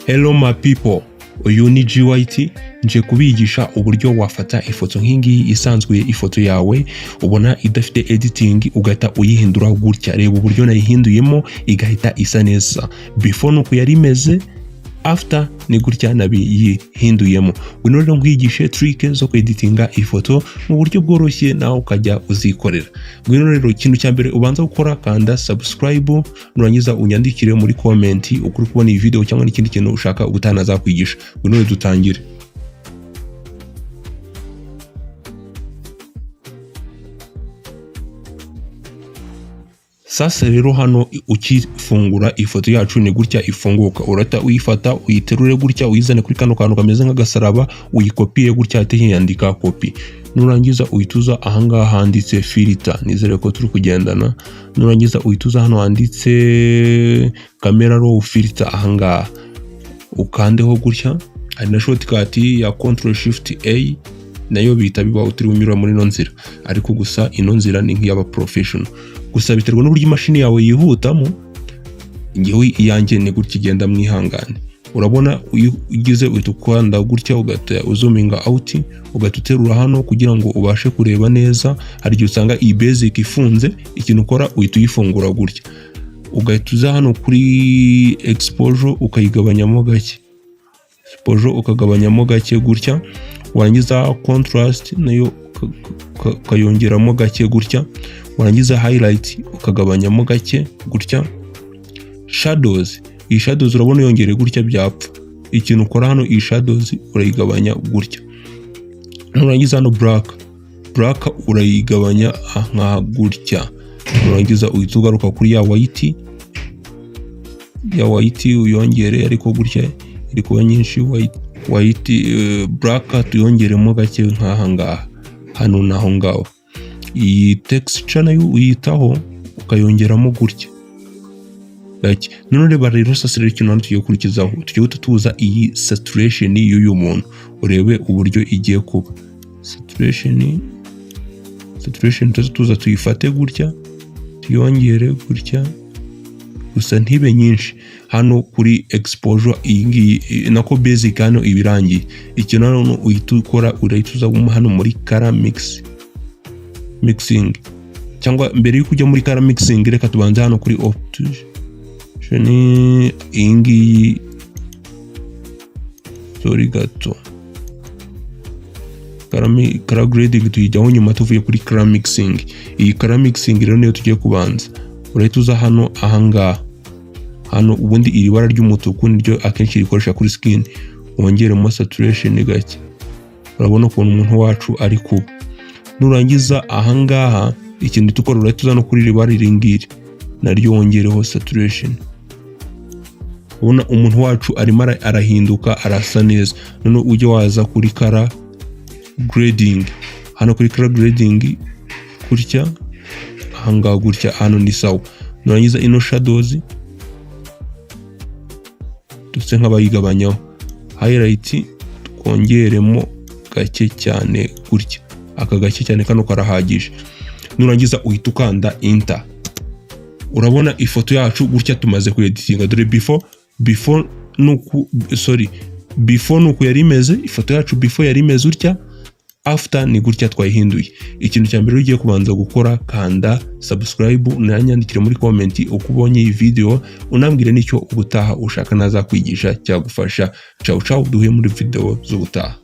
Hello my people, uyu ni GYT, nje kubigisha uburyo wafata ifoto nk'ingiyi isanzwe, ifoto yawe ubona idafite editing, ugahita uyihindura gutya. Reba uburyo nayihinduyemo igahita isa neza. Before nuko yari imeze, after ni gutya nabiyihinduyemo. Ngwino rero nkwigishe trick zo kweditinga ifoto mu buryo bworoshye, nawe ukajya uzikorera. Ngwino rero, ikintu cya mbere ubanza gukora, kanda subscribe, nurangiza unyandikire muri comment uko uri kubona iyi video cyangwa n'ikindi kintu ushaka ubutaha nazakwigisha. Ngwino rero dutangire. Sasa rero hano ukifungura ifoto yacu ni gutya ifunguka. Urahita uyifata, uyiterure gutya, uyizane kuri kano kantu kameze nk'agasaraba, uyikopiye gutya, hahita hiyandika copy. Nurangiza uhita ahangaha handitse filter, nizere ko turi kugendana. Nurangiza uhita hano handitse camera raw filter, ahangaha ukandeho gutya. Hari na shortcut ya control shift A, nayo bihita biba utiri unyura muri ino nzira, ariko gusa ino nzira ni nk'iy'aba professional. Gusa biterwa n'uburyo imashini yawe yihutamo. Ngewe iyanjye ni gutya igenda, mwihangane. Urabona iyo ugize uhita ukanda gutya, ugahita uzuminga out, ugahita uterura hano kugira ngo ubashe kureba neza. Hari igihe usanga iyi basic ifunze, ikintu ukora uhita uyifungura gutya, ugahita uza hano kuri exposure ukayigabanyamo gake, exposure ukagabanyamo gake gutya. Warangiza contrast nayo ukayongeramo gake gutya. Warangiza highlight ukagabanyamo gake gutya. Shadows, iyi shadows urabona yongereye gutya byapfa. Ikintu ukora hano, iyi shadows urayigabanya gutya. Nurangiza hano black urayigabanya nka gutya. Nurangiza uhita ugaruka kuri ya white, ya white uyongere ariko gutya iri kuba nyinshi. White, black tuyongeremo gake nk'aha ngaha, hano naho ngaho. Iyi texture nayo uyitaho ukayongeramo gutya gake. None reba rero, sasa rero ikintu hano tugiye gukurikizaho, tugiye guhita tuza iyi saturation y'uyu muntu, urebe uburyo igiye kuba. Saturation tuza tuza tuyifate gutya, tuyongere gutya gusa ntibe nyinshi. Hano kuri exposure iyi ngiyi nako basic hano ibirangiye. Ikintu hano uhita ukora, urahita uza hano muri color mixing, cyangwa mbere yuko ujya muri color mixing, reka tubanze hano kuri option iyi ngiyi, sorry gato, color grading tuyijyaho nyuma tuvuye kuri color mixing. Iyi color mixing rero niyo tugiye kubanza. Urahita uza hano ahangaha, hano ubundi iri bara ry'umutuku niryo akenshi rikoresha kuri skin, wongeremo saturation gake. Urabona ukuntu umuntu wacu ari kuba. Nurangiza ahangaha ikintu tukora, urahita uza no kuri iri bara iri ngiri, naryo wongereho saturation. Ubona umuntu wacu arimo arahinduka, arasa neza. None ujye waza kuri color grading, hano kuri color grading gutya, ahangaha gutya, hano ni sawa. Nurangiza ino shadows duse nk'abayigabanyaho, highlight twongeremo gake cyane gutya, aka gake cyane kano karahagije. Nurangiza uhita ukanda enter. Urabona ifoto yacu gutya tumaze kuyeditinga. Dore before nuku, sorry, before nuku yari imeze. Ifoto yacu before yari imeze utya, after ni gutya twayihinduye. Ikintu cya mbere ugiye kubanza gukora, kanda subscribe, unanyandikire muri comment uko ubonye iyi video, unambwire n'icyo ubutaha ushaka nazakwigisha cyagufasha. Ciao ciao, duhuye muri video z'ubutaha.